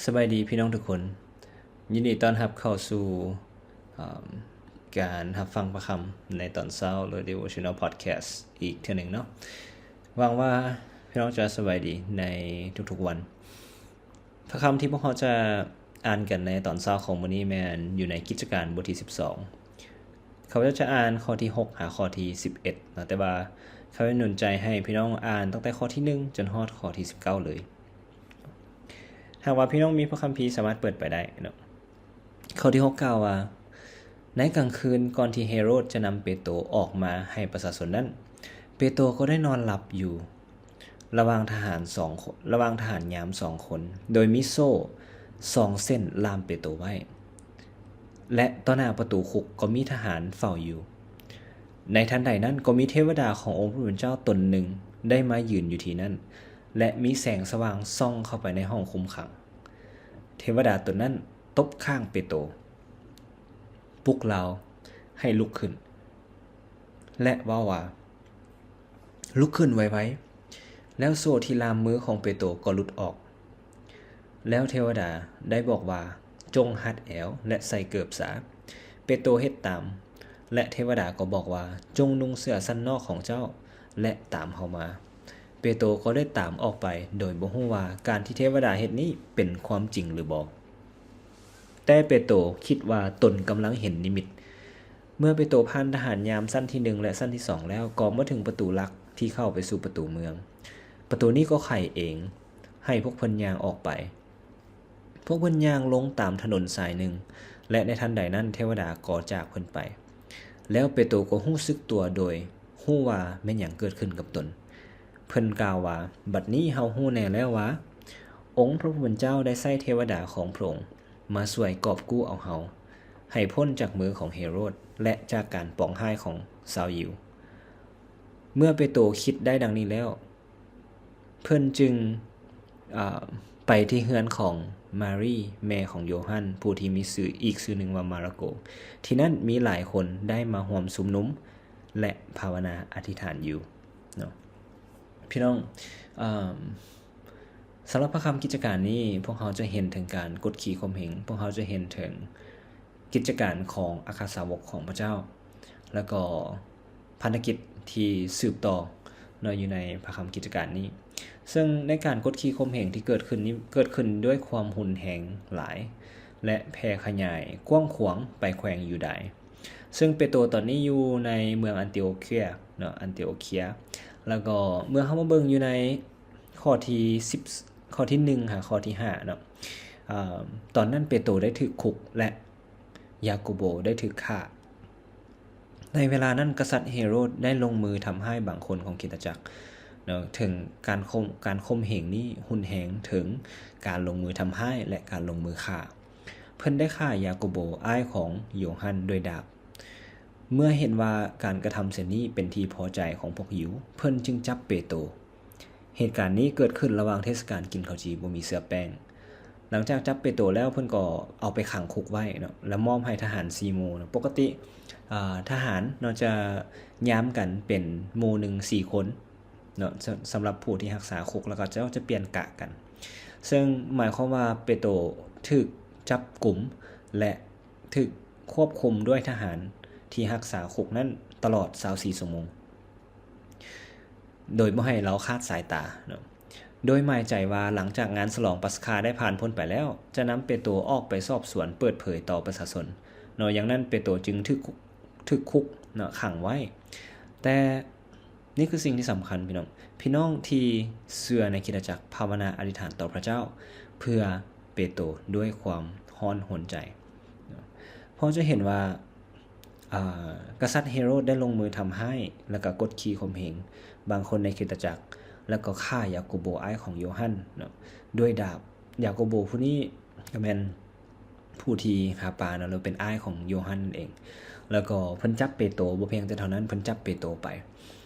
ສະບາຍດີພີ່ນ້ອງທຸກຄົນ, ຍິນດີຕ້ອນຮັບເຂົ້າສູ່ ເອີ່ມ ການຮັບຟັງພະຄຳໃນຕອນເຊົ້າ ຫຼື Devotional Podcast ອີກເທື່ອໜຶ່ງເນາະ. ຫວັງວ່າພີ່ນ້ອງຈະສະບາຍດີໃນທຸກໆວັນ. ພະຄຳທີ່ພວກເຮົາຈະອ່ານກັນໃນຕອນເຊົ້າຂອງມື້ນີ້ແມ່ນຢູ່ໃນກິດຈະການບົດທີສິບສອງ. ຂ້າພະເຈົ້າຈະອ່ານຂໍ້ທີຫົກຫາຂໍ້ທີສິບເອັດເນາະ, ແຕ່ວ່າຂ້າພະເຈົ້າໜູນໃຈໃຫ້ພີ່ນ້ອງອ່ານຕັ້ງແຕ່ຂໍ້ທີໜຶ່ງຈົນຮອດຂໍ້ທີສິບເກົ້າເລີຍ. ຫາກວ່າພີ່ນ້ອງມີພະຄຳພີສາມາດເປີດໄປໄດ້ເນາະ. ຂໍ້ທີຫົກກ່າວວ່າ, ໃນກາງຄືນກ່ອນທີ່ເຮໂຣດຈະນຳເປໂຕອອກມາໃຫ້ປະຊາຊົນນັ້ນ, ເປໂຕກໍໄດ້ນອນຫຼັບຢູ່ລະຫວ່າງທະຫານສອງຄົນ, ລະຫວ່າງທະຫານຍາມສອງຄົນ, ໂດຍມີໂສ້ສອງເສັ້ນລ່າມເປໂຕໄວ້ ແລະ ຕໍ່ໜ້າປະຕູຄຸກກໍມີທະຫານເຝົ້າຢູ່. ໃນທັນໃດນັ້ນກໍມີເທວະດາຂອງອົງພະຜູ້ເປັນເຈົ້າຕົນໜຶ່ງໄດ້ມາຢືນຢູ່ທີ່ນັ້ນ ແລະ ມີແສງສະຫວ່າງສ່ອງເຂົ້າໄປໃນຫ້ອງຄຸມຂັງ. ເທວະດາຕົນນັ້ນຕົບຂ້າງເປໂຕ, ປຸກລາວໃຫ້ລຸກຂຶ້ນ ແລະ ເວົ້າວ່າ, ລຸກຂຶ້ນໄວໆ. ແລ້ວໂສ້ທີ່ລ່າມມືຂອງເປໂຕກໍຫຼຸດອອກ. ແລ້ວເທວະດາໄດ້ບອກວ່າ, ຈົ່ງຮັດແອວ ແລະ ໃສ່ເກີບສາ. ເປໂຕເຮັດຕາມ, ແລະ ເທວະດາກໍບອກວ່າ, ຈົ່ງນຸ່ງເສື້ອຊັ້ນນອກຂອງເຈົ້າ ແລະ ຕາມເຮົາມາ. ເປໂຕກໍໄດ້ຕາມອອກໄປ ໂດຍບໍ່ຮູ້ວ່າການທີ່ເທວະດາເຮັດນີ້ເປັນຄວາມຈິງຫຼືບໍ່. ແຕ່ເປໂຕຄິດວ່າຕົນກຳລັງເຫັນນິມິດ. ເມື່ອເປໂຕຜ່ານທະຫານຍາມຊັ້ນທີໜຶ່ງ ແລະ ຊັ້ນທີສອງແລ້ວ, ກໍມາເຖິງປະຕູຫຼັກທີ່ເຂົ້າໄປສູ່ປະຕູເມືອງ. ປະຕູນີ້ກໍໄຂເອງ ໃຫ້ພວກເພິ່ນຍ່າງອອກໄປ. ພວກເພິ່ນຍ່າງລົງຕາມຖະໜົນສາຍໜຶ່ງ ແລະ ໃນທັນໃດນັ້ນເທວະດາກໍຈາກເພິ່ນໄປ. ແລ້ວເປໂຕກໍຮູ້ສຶກຕົວໂດຍຮູ້ວ່າແມ່ນຫຍັງເກີດຂຶ້ນກັບຕົນ. ເພິ່ນກ່າວວ່າ, ບັດນີ້ເຮົາຮູ້ແນ່ແລ້ວວ່າ ອົງພະຜູ້ເປັນເຈົ້າໄດ້ໃຊ້ເທວະດາຂອງພະອົງມາຊ່ວຍກອບກູ້ເອົາເຮົາໃຫ້ພົ້ນຈາກມືຂອງເຮໂຣດ ແລະ ຈາກການປອງຮ້າຍຂອງຊາວຢິວ. ເມື່ອເປໂຕຄິດໄດ້ດັ່ງນີ້ແລ້ວ, ເພິ່ນຈຶ່ງ, ເອີ່, ໄປທີ່ເຮືອນຂອງມາຣີ ແມ່ຂອງໂຢຮັນ ຜູ້ທີ່ມີຊື່, ອີກຊື່ໜຶ່ງວ່າມາຣະໂກ. ທີ່ນັ້ນມີຫຼາຍຄົນໄດ້ມາຮ່ວມຊຸມນຸມ ແລະ ພາວະນາອະທິຖານຢູ່ເນາະ. ພີ່ນ້ອງ, ເອີ່ມ, ສຳລັບພະຄຳກິດຈະການນີ້, ພວກເຮົາຈະເຫັນເຖິງການກົດຂີ່ຂົ່ມເຫງ, ພວກເຮົາຈະເຫັນເຖິງ ກິດຈະການຂອງອັກຄະສາວົກຂອງພະເຈົ້າ ແລ້ວກໍພັນທະກິດທີ່ສືບຕໍ່ເນາະ ຢູ່ໃນພະຄຳກິດຈະການນີ້. ເຊິ່ງໃນການກົດຂີ່ຂົ່ມເຫງທີ່ເກີດຂຶ້ນນີ້ ເກີດຂຶ້ນດ້ວຍຄວາມຮຸນແຮງຫຼາຍ ແລະ ແຜ່ຂະຫຍາຍກວ້າງຂວາງໄປແຂວງຢູດາຍ. ເຊິ່ງເປໂຕຕອນນີ້ຢູ່ໃນເມືອງອັນຕີໂອເຄຍເນາະ, ອັນຕີໂອເຄຍ. ແລ້ວກໍເມື່ອເຮົາມາເບິ່ງຢູ່ໃນຂໍ້ທີສິບ, ຂໍ້ທີໜຶ່ງຫາຂໍ້ທີຫ້າເນາະ, ເອີ່ມ, ຕອນນັ້ນເປໂຕໄດ້ຖືກຄຸກ ແລະ ຢາໂກໂບໄດ້ຖືກຂ້າ. ໃນເວລານັ້ນ, ກະສັດເຮໂຣດໄດ້ລົງມືທຳຮ້າຍບາງຄົນຂອງຄຣິສຕະຈັກເນາະ, ເຖິງການຂົ່ມ, ການຂົ່ມເຫງນີ້ຮຸນແຮງເຖິງການລົງມືທຳຮ້າຍ ແລະ ການລົງມືຂ້າ. ເພິ່ນໄດ້ຂ້າຢາໂກໂບ ອ້າຍຂອງໂຢຮັນ ດ້ວຍດາບ. ເມື່ອເຫັນວ່າການກະທຳເຊັ່ນນີ້ເປັນທີ່ພໍໃຈຂອງພວກຢິວ, ເພິ່ນຈຶ່ງຈັບເປໂຕ. ເຫດການນີ້ເກີດຂຶ້ນລະຫວ່າງເທດສະການກິນເຂົ້າຈີ່ບໍ່ມີເຊື້ອແປ້ງ. ຫຼັງຈາກຈັບເປໂຕແລ້ວ, ເພິ່ນກໍເອົາໄປຂັງຄຸກໄວ້ເນາະ ແລະ ມອບໃຫ້ທະຫານສີ່ໝູ່ເນາະ. ປົກກະຕິ, ເອີ່, ທະຫານເນາະ ຈະຍາມກັນເປັນໝູ່ໜຶ່ງສີ່ຄົນເນາະ, ສ-, ສຳລັບຜູ້ທີ່ຮັກສາຄຸກ, ແລ້ວກໍເຈົ້າຈະປ່ຽນກະກັນ. ເຊິ່ງໝາຍຄວາມວ່າເປໂຕຖືກຈັບກຸມ ແລະ ຖືກຄວບຄຸມດ້ວຍທະຫານທີ່ຮັກສາຄຸກນັ້ນຕະຫຼອດຊາວສີ່ຊົ່ວໂມງ. ໂດຍບໍ່ໃຫ້ລາວຄາດສາຍຕາເນາະ, ໂດຍໝາຍໃຈວ່າຫຼັງຈາກງານສະຫຼອງປັດສະຄາໄດ້ຜ່ານພົ້ນໄປແລ້ວ, ຈະນຳເປໂຕອອກໄປສອບສວນເປີດເຜີຍຕໍ່ປະຊາຊົນເນາະ. ຢ່າງນັ້ນເປໂຕຈຶ່ງຖືກ, ຖືກຄຸກເນາະ, ຂັງໄວ້. ແຕ່ນີ້ຄືສິ່ງທີ່ສຳຄັນ, ພີ່ນ້ອງ, ພີ່ນ້ອງທີ່ເຊື່ອໃນຄຣິສຕະຈັກ ພາວະນາອະທິຖານຕໍ່ພະເຈົ້າເພື່ອເປໂຕດ້ວຍຄວາມຮ້ອນຮົນໃຈ. ເຮົາຈະເຫັນວ່າ ອາ, ກະສັດເຮໂຣດໄດ້ລົງມືທຳຮ້າຍ ແລະ ກໍກົດຂີ່ຂົ່ມເຫງບາງຄົນໃນຄຣິສຕະຈັກ ແລະ ກໍຂ້າຢາໂກໂບ ອ້າຍຂອງໂຢຮັນເນາະ ດ້ວຍດາບ. ຢາໂກໂບຜູ້ນີ້ກໍແມ່ນຜູ້ທີ່ຫາປາເນາະ ຫຼືເປັນອ້າຍຂອງໂຢຮັນນັ້ນເອງ. ແລ້ວກໍເພິ່ນຈັບເປໂຕ, ບໍ່ພຽງແຕ່ເທົ່ານັ້ນ, ເພິ່ນຈັບເປໂຕໄປ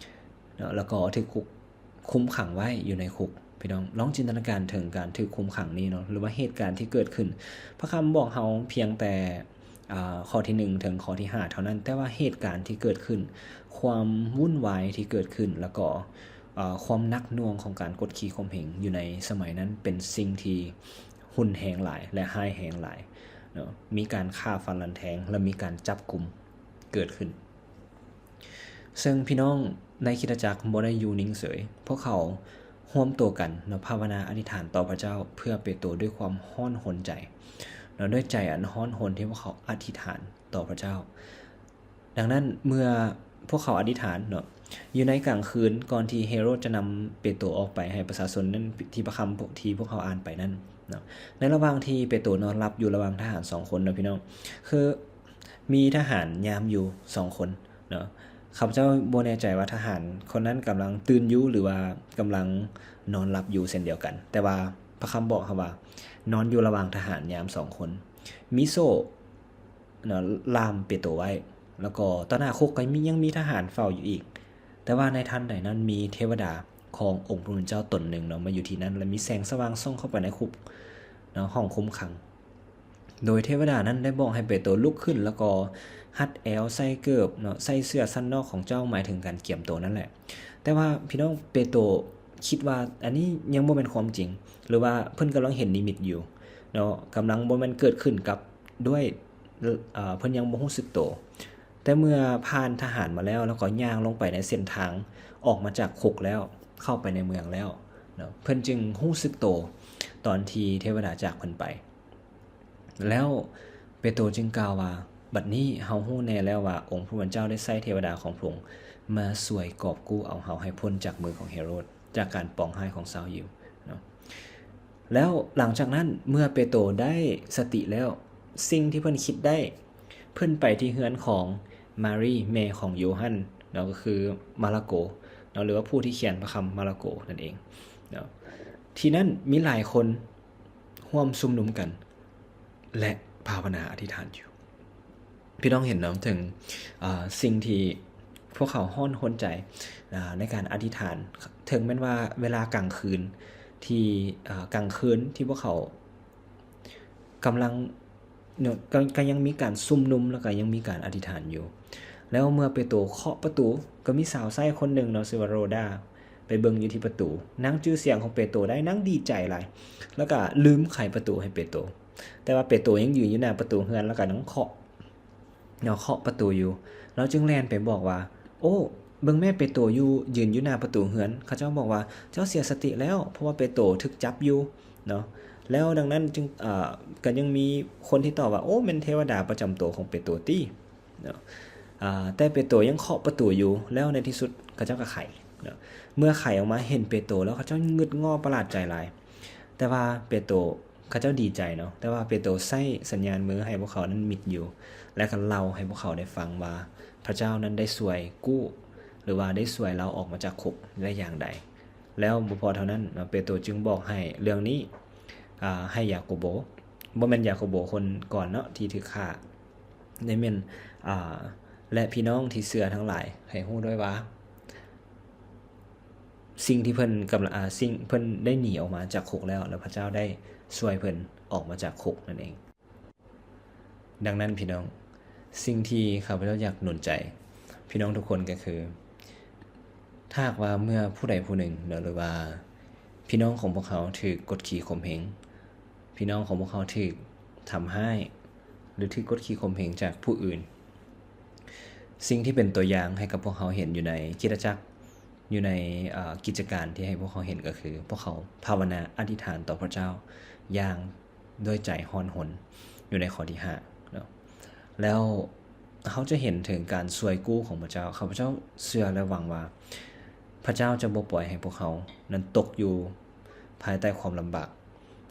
ເນາະ ແລ້ວກໍຖືກຄຸກ ຄຸມຂັງໄວ້ຢູ່ໃນຄຸກ. ພີ່ນ້ອງລອງຈິນຕະນາການເຖິງການຖືກຄຸມຂັງນີ້ເນາະ ຫຼືວ່າເຫດການທີ່ເກີດຂຶ້ນ. ພະຄຳບອກເຮົາພຽງແຕ່, ອາ, ຂໍ້ທີໜຶ່ງເຖິງຂໍ້ທີຫ້າເທົ່ານັ້ນ, ແຕ່ວ່າເຫດການທີ່ເກີດຂຶ້ນ, ຄວາມວຸ່ນວາຍທີ່ເກີດຂຶ້ນ, ແລ້ວກໍ, ອາ, ຄວາມໜັກໜ່ວງຂອງການກົດຂີ່ຂົ່ມເຫງຢູ່ໃນສະໄໝນັ້ນ ເປັນສິ່ງທີ່ໂຫ ຮຸນແຮງຫຼາຍ ແລະ ຮ້າຍແຮງຫຼາຍເນາະ, ມີການຂ້າຟັນລັນແທງ ແລະ ມີການຈັບກຸມເກີດຂຶ້ນ. ເຊິ່ງພີ່ນ້ອງໃນຄຣິສຕະຈັກບໍ່ໄດ້ຢູ່ນິ່ງເສີຍ, ພວກເຂົາຮວມໂຕກັນເນາະ ພາວະນາອະທິຖານຕໍ່ພະເຈົ້າເພື່ອເປໂຕດ້ວຍຄວາມຮ້ອນຮົນໃຈເນາະ, ດ້ວຍໃຈອັນຮ້ອນຮົນທີ່ພວກເຂົາອະທິຖານຕໍ່ພະເຈົ້າ. ດັ່ງນັ້ນເມື່ອພວກເຂົາອະທິຖານເນາະ ຢູ່ໃນກາງຄືນ ກ່ອນທີ່ເຮໂຣດຈະນຳເປໂຕອອກໄປໃຫ້ປະຊາຊົນນັ້ນ ທີ່ພະຄຳທີ່ພວກເຮົາອ່ານໄປນັ້ນເນາະ, ໃນລະຫວ່າງທີ່ເປໂຕນອນຫຼັບຢູ່ລະຫວ່າງທະຫານສອງຄົນເນາະ ພີ່ນ້ອງ, ຄືມີທະຫານຍາມຢູ່ສອງຄົນເນາະ. ຂ້າພະເຈົ້າບໍ່ແນ່ໃຈວ່າທະຫານຄົນນັ້ນກຳລັງຕື່ນຢູ່ ຫຼືວ່າກຳລັງນອນຫຼັບຢູ່ເຊັ່ນດຽວກັນ, ແຕ່ວ່າພະຄຳບອກເຮົາວ່າ ນອນຢູ່ລະຫວ່າງທະຫານຍາມສອງຄົນ, ມີໂສ້ ເນາະ ລ່າມເປໂຕໄວ້, ແລ້ວກໍຕໍ່ໜ້າຄຸກກໍມີ ຍັງມີທະຫານເຝົ້າຢູ່ອີກ. ແຕ່ວ່າໃນທັນໃດນັ້ນ ມີເທວະດາຂອງອົງພະຜູ້ເປັນເຈົ້າຕົນໜຶ່ງເນາະ ມາຢູ່ທີ່ນັ້ນ ແລະ ມີແສງສະຫວ່າງສ່ອງເຂົ້າໄປໃນຄຸກເນາະ, ຫ້ອງຄຸມຂັງ. ໂດຍເທວະດານັ້ນໄດ້ບອກໃຫ້ເປໂຕລຸກຂຶ້ນ ແລ້ວກໍຮັດແອວ ໃສ່ເກີບເນາະ, ໃສ່ເສື້ອຊັ້ນນອກຂອງເຈົ້າ, ໝາຍເຖິງການກຽມໂຕນັ້ນແຫຼະ. ແຕ່ວ່າພີ່ນ້ອງ ເປໂຕຄິດວ່າອັນນີ້ຍັງບໍ່ແມ່ນຄວາມຈິງ ຫຼືວ່າເພິ່ນກຳລັງເຫັນນິມິດຢູ່ເນາະ, ກຳລັງບໍ່ແມ່ນເກີດຂຶ້ນກັບ ດ້ວຍ ເອີ ເພິ່ນຍັງບໍ່ຮູ້ສຶກໂຕ. ແຕ່ເມື່ອຜ່ານທະຫານມາແລ້ວ ແລ້ວກໍຍ່າງລົງໄປໃນເສັ້ນທາງອອກມາຈາກຄຸກແລ້ວ ເຂົ້າໄປໃນເມືອງແລ້ວເນາະ, ເພິ່ນຈຶ່ງຮູ້ສຶກໂຕຕອນທີ່ເທວະດາຈາກເພິ່ນໄປ. ແລ້ວເປໂຕຈຶ່ງກ່າວວ່າ, ບັດນີ້ເຮົາຮູ້ແນ່ແລ້ວວ່າ ອົງພະຜູ້ເປັນເຈົ້າໄດ້ໃຊ້ເທວະດາຂອງພະອົງມາຊ່ວຍກອບກູ້ເອົາເຮົາໃຫ້ພົ້ນຈາກມືຂອງເຮໂຣດ, ຈາກການປອງຮ້າຍຂອງຊາວຢິວເນາະ. ແລ້ວຫຼັງຈາກນັ້ນ ເມື່ອເປໂຕໄດ້ສະຕິແລ້ວ, ສິ່ງທີ່ເພິ່ນຄິດໄດ້, ເພິ່ນໄປທີ່ເຮືອນຂອງມາຣີ ແມ່ຂອງໂຢຮັນເນາະ, ກໍຄືມາລະໂກເນາະ, ຫຼືວ່າຜູ້ທີ່ຂຽນພະຄຳມາລະໂກນັ້ນເອງເນາະ. ທີ່ນັ້ນມີຫຼາຍຄົນຮ່ວມຊຸມນຸມກັນ ແລະ ພາວະນາອະທິຖານຢູ່. ພີ່ນ້ອງເຫັນເນາະ ເຖິງ ເອີ ສິ່ງທີ່ພວກເຂົາຮ້ອນຮົນໃຈ ອາ ໃນການອະທິຖານ, ເຖິງແມ່ນວ່າເວລາກາງຄືນທີ່ ອາ ກາງຄືນທີ່ພວກເຂົາກຳລັງ ເນາະ ກໍ ກໍຍັງມີການຊຸມນຸມ ແລ້ວກໍຍັງມີການອະທິຖານຢູ່. ແລ້ວເມື່ອເປໂຕເຄາະປະຕູ ກໍມີສາວໃຊ້ຄົນໜຶ່ງເນາະ ຊື່ວ່າໂຣດາ ໄປເບິ່ງຢູ່ທີ່ປະຕູ. ນາງຈື່ສຽງຂອງເປໂຕໄດ້, ນາງດີໃຈຫຼາຍ ແລ້ວກໍລືມໄຂປະຕູໃຫ້ເປໂຕ. ແຕ່ວ່າເປໂຕຍັງຢືນຢູ່ໜ້າປະຕູເຮືອນ ແລ້ວກໍຍັງເຄາະ ເນາະ ເຄາະປະຕູຢູ່. ລາວຈຶ່ງແລ່ນໄປບອກວ່າ, ໂອ້ ເບິ່ງແມ້ ເປໂຕຢູ່ ຢືນຢູ່ໜ້າປະຕູເຮືອນ. ເຂົາເຈົ້າບອກວ່າ ເຈົ້າເສຍສະຕິແລ້ວ, ເພາະວ່າເປໂຕຖືກຈັບຢູ່ເນາະ. ແລ້ວດັ່ງນັ້ນຈຶ່ງ ເອີ ກໍຍັງມີຄົນທີ່ຕອບວ່າ, ໂອ້ ແມ່ນເທວະດາປະຈຳໂຕຂອງເປໂຕຕິເນາະ. ອາ ແຕ່ເປໂຕຍັງເຄາະປະຕູຢູ່, ແລ້ວໃນທີ່ສຸດເຂົາເຈົ້າກໍໄຂເນາະ. ເມື່ອໄຂອອກມາເຫັນເປໂຕແລ້ວ ເຂົາເຈົ້າງຶດງໍ້ປະຫຼາດໃຈຫຼາຍ. ແຕ່ວ່າເປໂຕ ເຂົາເຈົ້າດີໃຈເນາະ, ແຕ່ວ່າເປໂຕໃຊ້ສັນຍານມືໃຫ້ພວກເຂົານັ້ນມິດຢູ່ ແລະ ກໍເລົ່າໃຫ້ພວກເຂົາໄດ້ຟັງວ່າ ພະເຈົ້ານັ້ນໄດ້ຊ່ວຍກູ້ ຫຼືວ່າໄດ້ຊ່ວຍລາວອອກມາຈາກຄຸກໄດ້ຢ່າງໃດ. ແລ້ວບໍ່ພໍເທົ່ານັ້ນເນາະ, ເປໂຕຈຶ່ງບອກໃຫ້ເລື່ອງນີ້ ອາ ໃຫ້ຢາໂກໂບ, ບໍ່ແມ່ນຢາໂກໂບຄົນກ່ອນເນາະ ທີ່ຖືກຂ້າ, ໄດ້ແມ່ນ ອາ ແລະ ພີ່ນ້ອງທີ່ເຊື່ອທັງຫຼາຍ ໃຫ້ຮູ້ດ້ວຍວ່າ ສິ່ງທີ່ເພິ່ນກຳລັງ ອາ ສິ່ງ ເພິ່ນໄດ້ໜີອອກມາຈາກຄຸກແລ້ວ ແລ້ວພະເຈົ້າໄດ້ຊ່ວຍເພິ່ນອອກມາຈາກຄຸກນັ້ນເອງ. ດັ່ງນັ້ນພີ່ນ້ອງ, ສິ່ງທີ່ຂ້າພະເຈົ້າຢາກໜູນໃຈພີ່ນ້ອງທຸກຄົນກໍຄື ຖ້າຫາກວ່າເມື່ອຜູ້ໃດຜູ້ໜຶ່ງເນາະ ຫຼືວ່າພີ່ນ້ອງຂອງພວກເຮົາຖືກກົດຂີ່ຂົ່ມເຫງ, ພີ່ນ້ອງຂອງພວກເຮົາຖືກທຳຮ້າຍ ຫຼື ຖືກກົດຂີ່ຂົ່ມເຫງຈາກຜູ້ອື່ນ, ສິ່ງທີ່ເປັນຕົວຢ່າງໃຫ້ກັບພວກເຮົາເຫັນຢູ່ໃນຄຣິສຕະຈັກ ຢູ່ໃນ ເອີ ກິດຈະການທີ່ໃຫ້ພວກເຮົາເຫັນກໍຄື ພວກເຂົາພາວະນາອະທິຖານຕໍ່ພະເຈົ້າຢ່າງດ້ວຍໃຈຮ້ອນຮົນ ຢູ່ໃນຂໍ້ທີຫ້າເນາະ. ແລ້ວເຮົາຈະເຫັນເຖິງການຊ່ວຍກູ້ຂອງພະເຈົ້າ. ຂ້າພະເຈົ້າເຊື່ອ ແລະ ຫວັງວ່າ ພະເຈົ້າຈະບໍ່ປ່ອຍໃຫ້ພວກເຮົານັ້ນຕົກຢູ່ພາຍໃຕ້ຄວາມລຳບາກ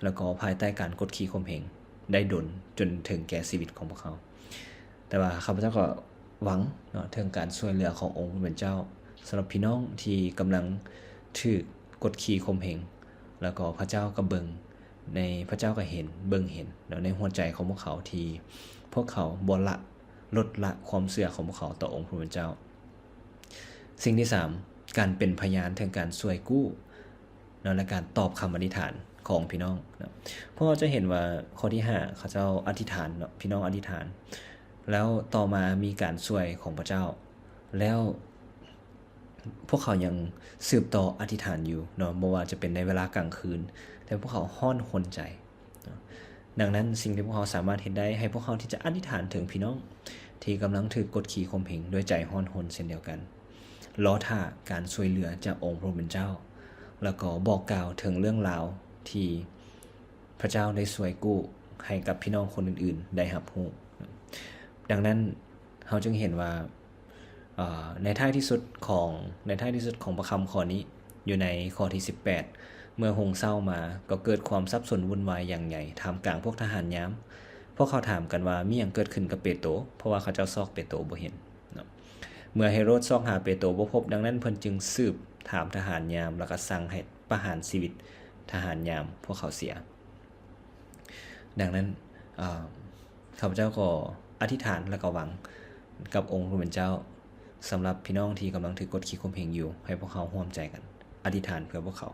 ແລ້ວກໍພາຍໃຕ້ການກົດຂີ່ຂົ່ມເຫງໄດ້ດົນຈົນເຖິງແກ່ຊີວິດຂອງພວກເຮົາ. ແຕ່ວ່າຂ້າພະເຈົ້າກໍຫວັງເນາະ ເຖິງການຊ່ວຍເຫຼືອຂອງອົງພະຜູ້ເປັນເຈົ້າ ສຳລັບພີ່ນ້ອງທີ່ກຳລັງຖືກກົດຂີ່ຂົ່ມເຫງ, ແລ້ວກໍພະເຈົ້າກໍເບິ່ງໃນ, ພະເຈົ້າກໍເຫັນ, ເບິ່ງເຫັນເນາະ ໃນຫົວໃຈຂອງພວກເຂົາ ທີ່ພວກເຂົາບໍ່ລະ, ລົດລະຄວາມເຊື່ອຂອງພວກເຂົາຕໍ່ອົງພະຜູ້ເປັນເຈົ້າ. ສິ່ງທີສາມ ການເປັນພະຍານເຖິງການຊ່ວຍກູ້ ເນາະ ແລະ ການຕອບຄຳອະທິຖານຂອງພີ່ນ້ອງເນາະ. ພວກເຮົາຈະເຫັນວ່າຂໍ້ທີຫ້າ ເຂົາເຈົ້າອະທິຖານເນາະ, ພີ່ນ້ອງອະທິຖານ, ແລ້ວຕໍ່ມາມີການຊ່ວຍຂອງພະເຈົ້າ, ແລ້ວພວກເຂົາຍັງສືບຕໍ່ອະທິຖານຢູ່ເນາະ, ບໍ່ວ່າຈະເປັນໃນເວລາກາງຄືນ, ແຕ່ພວກເຂົາຮ້ອນຮົນໃຈ ດັ່ງນັ້ນ, ສິ່ງທີ່ພວກເຮົາສາມາດເຮັດໄດ້ ໃຫ້ພວກເຮົາທີ່ຈະອະທິຖານເຖິງພີ່ນ້ອງທີ່ກຳລັງຖືກກົດຂີ່ຂົ່ມເຫງດ້ວຍໃຈຮ້ອນຮົນເຊັ່ນດຽວກັນ, ລໍຖ້າການຊ່ວຍເຫຼືອຈາກອົງພະຜູ້ເປັນເຈົ້າ ແລ້ວກໍບອກກ່າວເຖິງເລື່ອງລາວທີ່ພະເຈົ້າໄດ້ຊ່ວຍກູ້ໃຫ້ກັບພີ່ນ້ອງຄົນອື່ນໆໄດ້ຮັບຮູ້. ດັ່ງນັ້ນ, ເຮົາຈຶ່ງເຫັນວ່າ ເອີ ໃນທ້າຍທີ່ສຸດຂອງ ໃນທ້າຍທີ່ສຸດຂອງພະຄຳຂໍ້ນີ້ ຢູ່ໃນຂໍ້ທີສິບແປດ, ເມື່ອຮຸ່ງເຊົ້າມາກໍເກີດຄວາມສັບສົນວຸ່ນວາຍຢ່າງໃຫຍ່ທ່າມກາງພວກທະຫານຍາມ. ພວກເຂົາຖາມກັນວ່າ ມີຫຍັງເກີດຂຶ້ນກັບເປໂຕ? ເພາະວ່າເຂົາເຈົ້າຊອກເປໂຕບໍ່ເຫັນເນາະ. ເມື່ອເຮໂຣດຊອກຫາເປໂຕບໍ່ພົບ, ດັ່ງນັ້ນເພິ່ນຈຶ່ງສືບຖາມທະຫານຍາມ ແລ້ວກໍສັ່ງໃຫ້ປະຫານຊີວິດທະຫານຍາມພວກເຂົາເສຍ. ດັ່ງນັ້ນ, ເອີ ຂ້າພະເຈົ້າກໍອະທິຖານ ແລະ ກໍຫວັງກັບອົງພະຜູ້ເປັນເຈົ້າ ສຳລັບພີ່ນ້ອງທີ່ກຳລັງຖືກກົດຂີ່ຂົ່ມເຫງຢູ່, ໃຫ້ພວກເຮົາຮ່ວມໃຈກັນອະທິຖານເພື່ອພວກເຂົາ.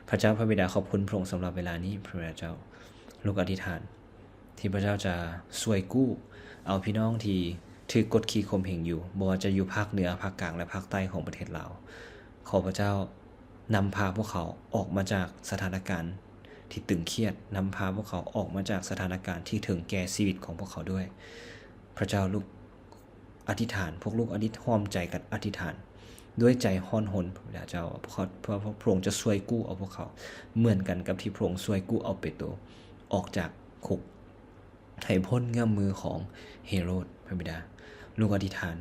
ພະເຈົ້າພະບິດາ, ຂອບຄຸນພະອົງສຳລັບເວລານີ້, ພະເຈົ້າ. ລູກອະທິຖານທີ່ພະເຈົ້າຈະຊ່ວຍກູ້ເອົາພີ່ນ້ອງທີ່ຖືກກົດຂີ່ຂົ່ມເຫງຢູ່, ບໍ່ວ່າຈະຢູ່ພາກເໜືອ, ພາກກາງ ແລະ ພາກໃຕ້ຂອງປະເທດລາວ. ຂໍພະເຈົ້ານຳພາພວກເຂົາອອກມາຈາກສະຖານະການທີ່ຕຶງຄຽດ, ນຳພາພວກເຂົາອອກມາຈາກສະຖານະການທີ່ເຖິງແກ່ຊີວິດຂອງພວກເຂົາດ້ວຍ. ພະເຈົ້າ, ລູກອະທິຖານ, ພວກລູກອະທິ ຮ່ວມໃຈກັນອະທິຖານດ້ວຍໃຈຮ້ອນຮົນ, ພະບິດາເຈົ້າ, ເພາະ ເພາະພະອົງຈະຊ່ວຍກູ້ເອົາພວກເຂົາ ເໝືອນກັນກັບທີ່ພະອົງຊ່ວຍກູ້ເອົາເປໂຕອອກຈາກຄຸກ ໃຫ້ພົ້ນເງື້ອມມືຂອງເຮໂຣດ. ພະບິດາ, ລູກອະທິຖານ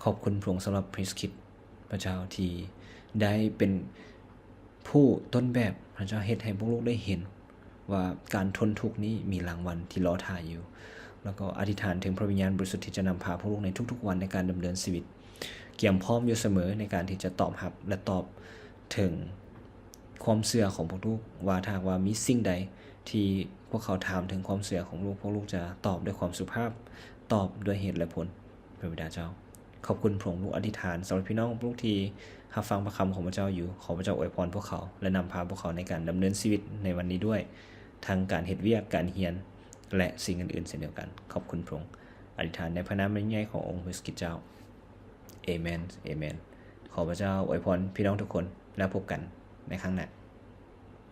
ຂອບຄຸນພະອົງສຳລັບຄຣິສຕະຄຣິດ, ພະເຈົ້າ, ທີ່ໄດ້ເປັນຜູ້ຕົ້ນແບບ, ພະເຈົ້າ, ເຮັດໃຫ້ພວກລູກໄດ້ເຫັນວ່າການທົນທຸກນີ້ມີລາງວັນທີ່ລໍຖ້າຢູ່. ແລ້ວກໍອະທິຖານເຖິງພະວິນຍານບໍລິສຸດທີ່ຈະນຳພາພວກລູກໃນທຸກໆວັນໃນການດຳເນີນຊີວິດ, ກຽມພ້ອມຢູ່ສະເໝີໃນການທີ່ຈະຕອບຮັບ ແລະ ຕອບເຖິງ ຄວາມເຊື່ອຂອງພວກລູກ ວ່າຖ້າຫາກວ່າມີສິ່ງໃດທີ່ພວກເຂົາຖາມເຖິງຄວາມເຊື່ອຂອງລູກ, ພວກລູກຈະຕອບດ້ວຍຄວາມສຸພາບ, ຕອບດ້ວຍເຫດແລະຜົນ. ພະບິດາເຈົ້າ, ຂອບຄຸນພະອົງ. ລູກອະທິຖານສຳລັບພີ່ນ້ອງພວກລູກທີ່ຮັບຟັງພະຄຳຂອງພະເຈົ້າຢູ່. ຂໍພະເຈົ້າອວຍພອນພວກເຂົາ ແລະ ນຳພາພວກເຂົາໃນການດຳເນີນຊີວິດໃນວັນນີ້ດ້ວຍ, ທັງການເຮັດວຽກ, ການຮຽນ ແລະ ສິ່ງອື່ນໆເຊັ່ນດຽວກັນ. ຂອບຄຸນພະອົງ. ອະທິຖານໃນພະນາມອັນຍິ່ງໃຫຍ່ຂອງອົງພະເຢຊູຄຣິດເຈົ້າ. ເອເມນ, ເອເມນ. ຂໍພະເຈົ້າອວຍພອນພີ່ນ້ອງທຸກຄົນ, ແລ້ວພົບກັນໃນຄັ້ງໜ້າ.